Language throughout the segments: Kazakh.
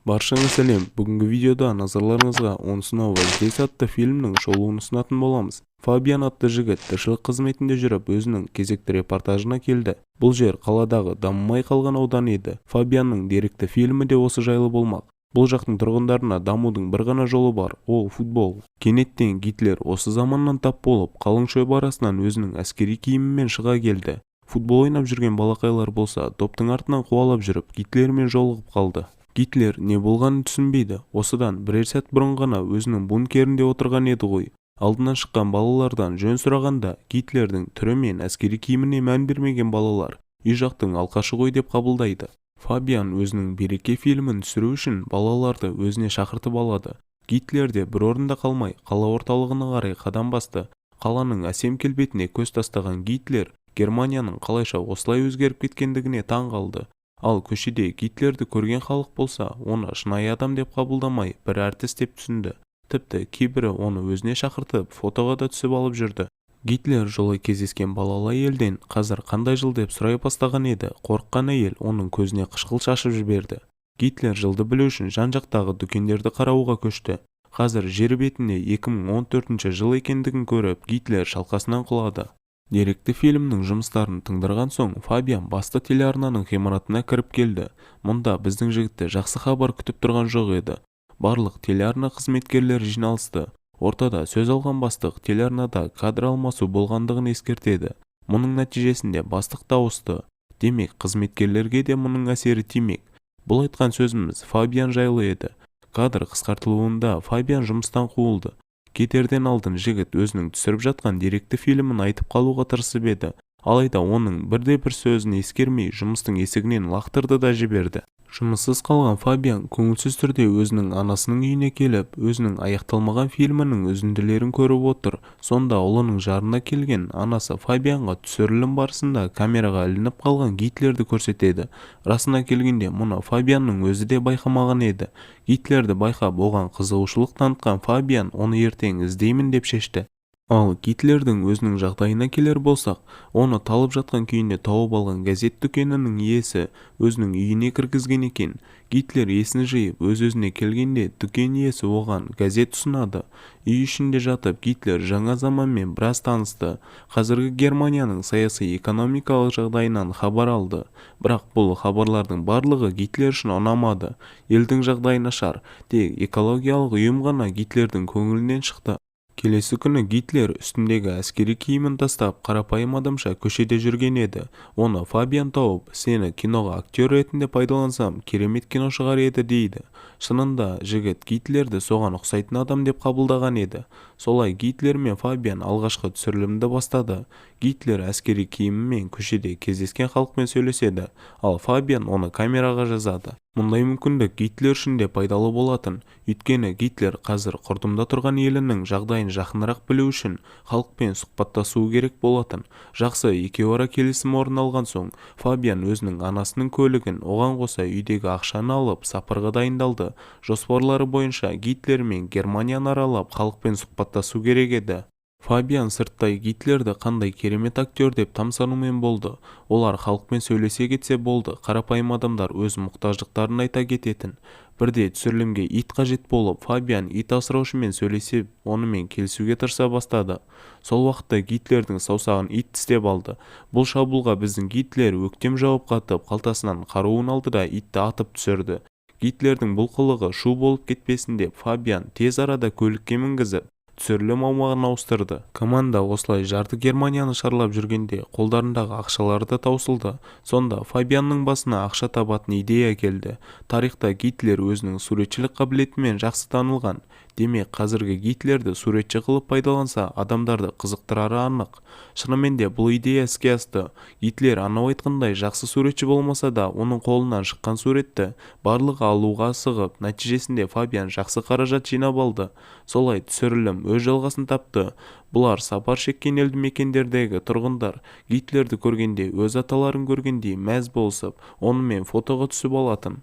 Баршаңа сәлем! Бүгінгі видеода назарларыңызға «Он снова здесь» атты фильмнің шолуын ұсынатын боламыз. Фабиан атты жігіт тіршілік қызметінде жүріп, өзінің кезекті репортажына келді. Бұл жер қаладағы дамымай қалған аудан еді. Фабианның деректі фильмі де осы жайлы болмақ. Бұл жақтың тұрғындарына дамудың бір ғана жолы бар, ол футбол. Кенеттен Гитлер осы заманнан тап болып, қалың шөп арасынан өзінің әскери киімімен шыға келді. Футбол ойнап жүрген балақайлар болса, доптың артынан қуалап жүріп, Гитлермен жолығып қалды. Гитлер не болғанын түсінбейді. Осыдан бірер сәт бұрын ғана өзінің бункерінде отырған еді ғой. Алдынан шыққан балалардан жөн сұрағанда, Гитлердің түрі мен әскери киіміне мән бермеген балалар үй жақтың алқашы ғой деп қабылдайды. Фабиан өзінің «Береке» фильмін түсіру үшін балаларды өзіне шақыртып алады. Гитлер де бір орында қалмай, қала орталығына қарай қадам басты. Қаланың әсем келбетіне көз тастаған Гитлер Германияның қалайша осылай өзгеріп кеткендігіне таң қалды. Ал көшеде Гитлерді көрген халық болса, оны шынайы адам деп қабылдамай, бір әртіс деп түсінді. Тіпті кейбірі оны өзіне шақыртып, фотоға да түсіп алып жүрді. Гитлер жолай кездескен балалы әйелден қазір қандай жыл деп сұрай бастаған еді, қорыққан әйел оның көзіне қышқыл шашып жіберді. Гитлер жылды білу үшін жан-жақтағы дүкендерді қарауға көшті. Қазір жер бетінде 2014 жыл екендігін көріп, Гитлер шалқасынан құлады. Деректі фильмнің жұмыстарын тындырған соң, Фабиан басты телеарнаның ғимаратына кіріп келді. Мұнда біздің жігітті жақсы хабар күтіп тұрған жоқ еді. Барлық телеарна қызметкерлері жиналысты. Ортада сөз алған бастық телеарнада кадр алмасу болғандығын ескертеді. Мұның нәтижесінде бастық та ауысты. Демек, қызметкерлерге де мұның әсері тимек. Бұл айтқан сөзіміз Фабиан жайлы еді. Кадр қысқартылуында Фабиан жұмыстан қуылды. Кетерден алдын жігіт өзінің түсіріп жатқан деректі фильмін айтып қалуға тырысып еді. Алайда оның бірде-бір сөзін ескермей, жұмыстың есігінен лақтырды да жіберді. Жұмыссыз қалған Фабиан көңілсіз түрде өзінің анасының үйіне келіп, өзінің аяқталмаған фильмінің үзінділерін көріп отыр. Сонда ұлының жанына келген анасы Фабианға түсірілім барысында камераға ілініп қалған Гитлерді көрсетеді. Расына келгенде, мұны Фабианның өзі де байқамаған еді. Гитлерді байқап, оған қызығушылық танытқан Фабиан оны ертең іздеймін деп шешті. Ал Гитлердің өзінің жағдайына келер болсақ, оны талып жатқан күйінде тауып алған газет дүкенінің иесі өзінің үйіне кіргізген екен. Гитлер есін жиып, өз-өзіне келгенде дүкен иесі оған газет ұсынады. Үй ішінде жатып Гитлер жаңа заманмен біраз танысты. Қазіргі Германияның саяси экономикалық жағдайынан хабар алды. Бірақ бұл хабарлардың барлығы Гитлер үшін ұнамады. Елдің жағдайы нашар, тек экологиялық ұйым ғана Гитлердің көңілінен шықты. Келесі күні Гитлер үстіндегі әскери киімін тастап, қарапайым адамша көшеде жүрген еді. Оны Фабиан тауып, сені киноға актер ретінде пайдалансам, керемет кино шығар еді дейді. Шынында, жігіт Гитлерді соған ұқсайтын адам деп қабылдаған еді. Солай Гитлер мен Фабиан алғашқы түсірілімді бастады. Гитлер әскери киімімен көшеде кездескен халықпен сөйлеседі, ал Фабиан оны камераға жазады. Мұндай мүмкіндік Гитлер үшін де пайдалы болатын. Өйткені Гитлер қазір құрдымда тұрған елінің жағдайын жақынырақ білу үшін халықпен сұхбаттасуы керек болатын. Жақсы екеуара келісім орын алған соң, Фабиан өзінің анасының көлігін, оған қоса үйдегі ақшаны алып, сапарға дайындалды. Жоспарлары бойынша Гитлер мен Германияны аралап, халықпен сұхбаттасу керек еді. Фабиан сырттай Гитлерді қандай керемет актер деп тамсанумен болды. Олар халықпен сөйлесе кетсе болды, қарапайым адамдар өз мұқтаждықтарын айта кететін. Бірде түсірілімге ит қажет болып, Фабиан ит асыраушымен сөйлесіп, онымен келісуге тырыса бастады. Сол уақытта Гитлердің саусағын ит тістеп алды. Бұл шабуылға біздің Гитлер өктем жауап қатып, қалтасынан қаруын алды да итті атып түсірді. Гитлердің бұл қылығы шу болып кетпесін деп Фабиан тез арада көлікке мінгізіп, түсірілім аумағына ауыстырды. Команда осылай жарты Германияны шарлап жүргенде қолдарындағы ақшалары да таусылды. Сонда Фабианның басына ақша табатын идея келді. Тарихта Гитлер өзінің суретшілік қабілетімен жақсы танылған. Демек, қазіргі Гитлерді суретші қылып пайдаланса, адамдарды қызықтырары анық. Шынымен де бұл идея іске асты. Гитлер анау айтқандай жақсы суретші болмаса да, оның қолынан шыққан суретті барлығы алуға асығып, нәтижесінде Фабиан жақсы қаражат жинап алды. Солай түсірілім өз жалғасын тапты. Бұлар сапар шеккен елді мекендердегі тұрғындар Гитлерді көргенде өз аталарын көргендей мәз болысып, онымен фотоға түсіп алатын.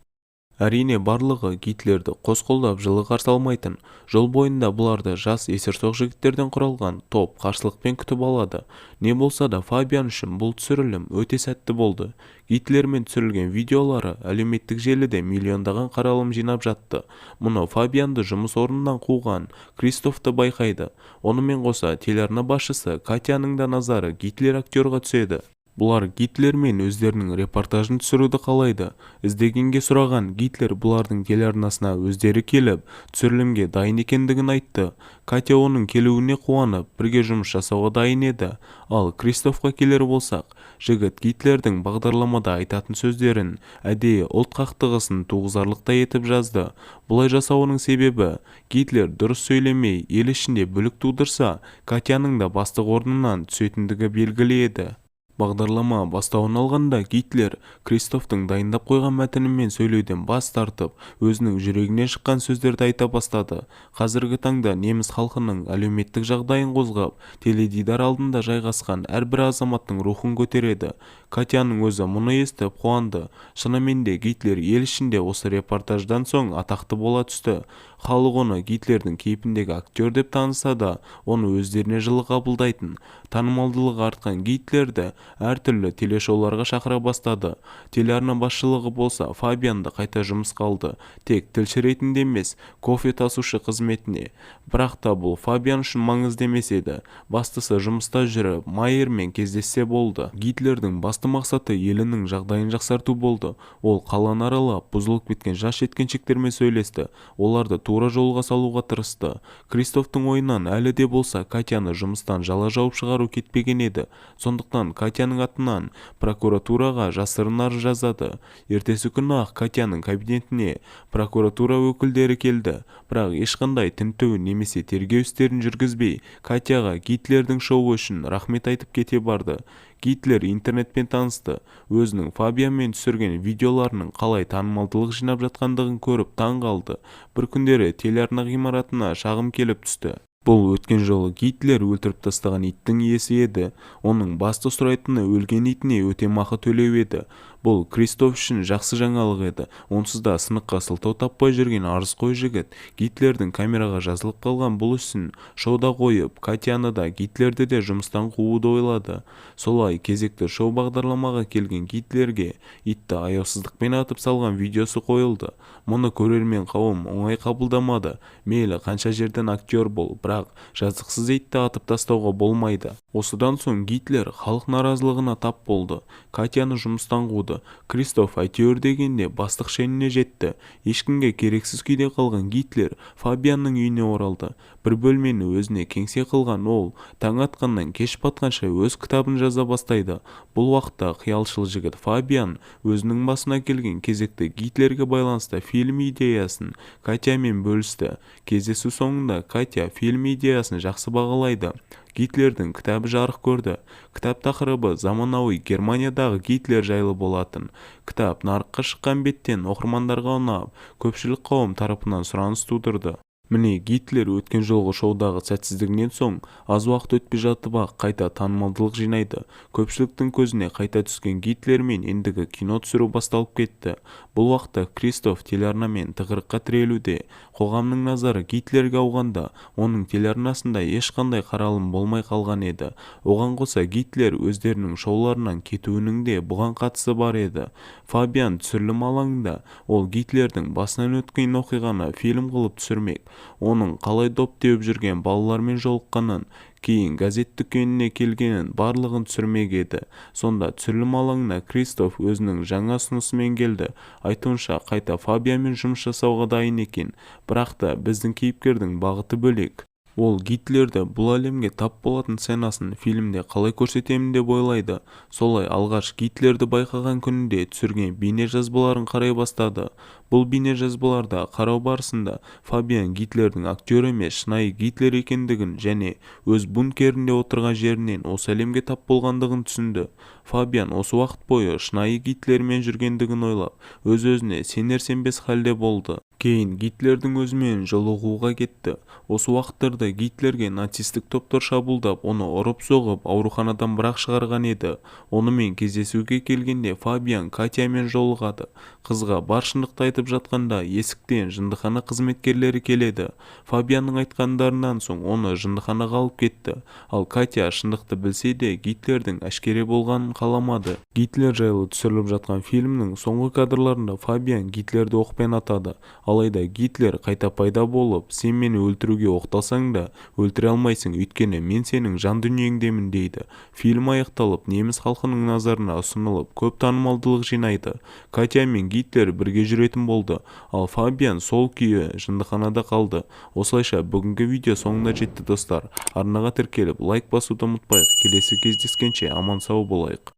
Әрине, барлығы Гитлерді қос қолдап жылы қарсы алмайтын. Жол бойында бұларды жас есерсоқ жігіттерден құралған топ қарсылықпен күтіп алады. Не болса да Фабиан үшін бұл түсірілім өте сәтті болды. Гитлермен түсірілген видеолары әлеуметтік желіде миллиондаған қаралым жинап жатты. Мұны Фабианды жұмыс орнынан қуған Кристоф та байқайды. Онымен қоса телеарна басшысы Катяның да назары Гитлер актерға түседі. Бұлар Гитлермен өздерінің репортажын түсіруді қалайды. Іздегенге сұраған Гитлер бұлардың телеарнасына өздері келіп, түсірілімге дайын екендігін айтты. Катя оның келуіне қуанып, бірге жұмыс жасауға дайын еді. Ал Кристофқа келер болсақ, жігіт Гитлердің бағдарламада айтатын сөздерін әдейі ұлт қақтығысын туғызарлықтай етіп жазды. Бұлай жасауының себебі, Гитлер дұрыс сөйлемей, ел ішінде бүлік тудырса, Катяның да бастық орнынан түсетіндігі белгілі еді. Бағдарлама бастауын алғанда Гитлер Кристофтың дайындап қойған мәтінімен сөйлеуден бас тартып, өзінің жүрегінен шыққан сөздерді айта бастады. Қазіргі таңда неміс халқының әлеуметтік жағдайын қозғап, теледидар алдында жайғасқан әрбір азаматтың рухын көтереді. Катяның өзі мұны естіп қуанды. Шынымен де Гитлер ел ішінде осы репортаждан соң атақты бола түсті. Халық оны Гитлердің кейпіндегі актер деп таныса да, оны өздеріне жылы қабылдайтын. Танымалдылығы артқан Гитлерді әртүрлі телешоуларға шақыра бастады. Телеарна басшылығы болса Фабианды қайта жұмысқа алды. Тек тілші ретінде емес, кофе тасушы қызметіне. Бірақ та бұл Фабиан үшін маңызды емес еді. Бастысы жұмыста жүріп, Майермен кездессе болды. Гитлердің басты мақсаты елінің жағдайын жақсарту болды. Ол қаланы аралап, бұзылып кеткен жас жеткіншектермен сөйлесті. Оларды тура жолға салуға тырысты. Кристофтың ойынан әлі де болса Катяны жұмыстан жала жауып шығару кетпеген еді. Сондықтан Катяның атынан прокуратураға жасырын арыз жазады. Ертесі күні-ақ Катяның кабинетіне прокуратура өкілдері келді. Бірақ ешқандай тінту немесе тергеу істерін жүргізбей, Катяға Гитлердің шоуы үшін рахмет айтып кете барды. Гитлер интернетпен танысты. Өзінің Фабианмен түсірген видеоларының қалай танымалдылық жинап жатқандығын көріп таң қалды. Бір күндері телеарна ғимаратына шағым келіп түсті. Бұл өткен жолы Гитлер өлтіріп тастаған иттің иесі еді. Оның басты сұрайтыны өлген итіне өтемақы төлеу еді. Бұл Кристоф үшін жақсы жаңалық еді. Онсыз да сыныққа сылтау таппай жүрген арызқой жігіт Гитлердің камераға жазылып қалған бұл ісін шоуда қойып, Катяны да, Гитлерді де жұмыстан қууды ойлады. Солай кезекті шоу бағдарламаға келген Гитлерге итті аяусыздықпен атып салған видеосы қойылды. Мұны көрермен қауым оңай қабылдамады. Мейлі қанша жерден актер бол, бірақ жазықсыз итті атып тастауға болмайды. Осыдан соң Гитлер халық наразылығына тап болды. Катяны жұмыстан қуды. Кристоф әйтеуір дегенде бастық шеніне жетті. Ешкімге керексіз күйде қалған Гитлер Фабианның үйіне оралды. Бір бөлмені өзіне кеңсе қылған ол таң атқаннан кеш батқанша өз кітабын жаза бастайды. Бұл уақытта қиялшыл жігіт Фабиан өзінің басына келген кезекті Гитлерге байланысты фильм идеясын Катямен бөлісті. Кездесу соңында Катя фильм идеясын жақсы бағалайды. Гитлердің кітабы жарық көрді. Кітап тақырыбы заманауи Германиядағы Гитлер жайлы болатын. Кітап нарыққа шыққан беттен оқырмандарға ұнап, көпшілік қауым тарапынан сұраныс тудырды. Міне, Гитлер өткен жолғы шоудағы сәтсіздігінен соң аз уақыт өтпей жатып-ақ қайта танымалдылық жинайды. Көпшіліктің көзіне қайта түскен Гитлермен ендігі кино түсіру басталып кетті. Бұл уақытта Кристоф телеарнамен тығырыққа тірелуде. Қоғамның назары Гитлерге ауғанда, оның телеарнасында ешқандай қаралым болмай қалған еді. Оған қоса Гитлер өздерінің шоуларынан кетуінің де бұған қатысы бар еді. Фабиан түсірілім алаңында ол Гитлердің басынан өткен оқиғаны фильм қылып түсірмек. Оның қалай доп теуіп жүрген балалармен жолыққанын, кейін газет дүкеніне келгенін барлығын түсірмек еді. Сонда түсірілім алаңына Кристоф өзінің жаңа ұсынысымен келді. Айтуынша, қайта Фабианмен жұмыс жасауға дайын екен. Бірақ та біздің кейіпкердің бағыты бөлек. Ол Гитлерді бұл әлемге тап болатын сценасын фильмде қалай көрсетемін деп ойлайды. Солай алғаш Гитлерді байқаған күнінде түсірген бейнежазбаларын қарай бастады. Бұл бейнежазбаларда қарау барысында Фабиан Гитлердің актер емес, шынайы Гитлер екендігін және өз бункерінде отырған жерінен осы әлемге тап болғандығын түсінді. Фабиан осы уақыт бойы шынайы Гитлермен жүргендігін ойлап, өз-өзіне сенер-сенбес халде болды. Кейін Гитлердің өзімен жолығуға кетті. Осы уақыттарда Гитлерге нацистік топтар шабуылдап, оны ұрып-соғып, ауруханадан бір-ақ шығарған еді. Онымен кездесуге келгенде Фабиан Катямен жолығады. Қызға бар шындықты айтып жатқанда есіктен жындыхана қызметкерлері келеді. Фабианның айтқандарынан соң оны жындыханаға алып кетті. Ал Катя шындықты білсе де, Гитлердің әшкере болғанын қаламады. Гитлер жайлы түсіріліп жатқан фильмнің соңғы кадрларында Фабиан Гитлерді оқпен атады. Алайда Гитлер қайта пайда болып, "Сен мені өлтіруге оқталсаң да, өлтіре алмайсың, өйткені мен сенің жан дүниеңдемін", – дейді. Фильм аяқталып, неміс халқының назарына ұсынылып, көп танымалдылық жинайды. Катя мен Гитлер бірге жүретін болды, ал Фабиан сол күйі жындыханада қалды. Осылайша, бүгінгі видео соңына жетті, достар. Арнаға тіркеліп, лайк басуды ұмытпайық. Келесі кездескенше аман-сау болайық.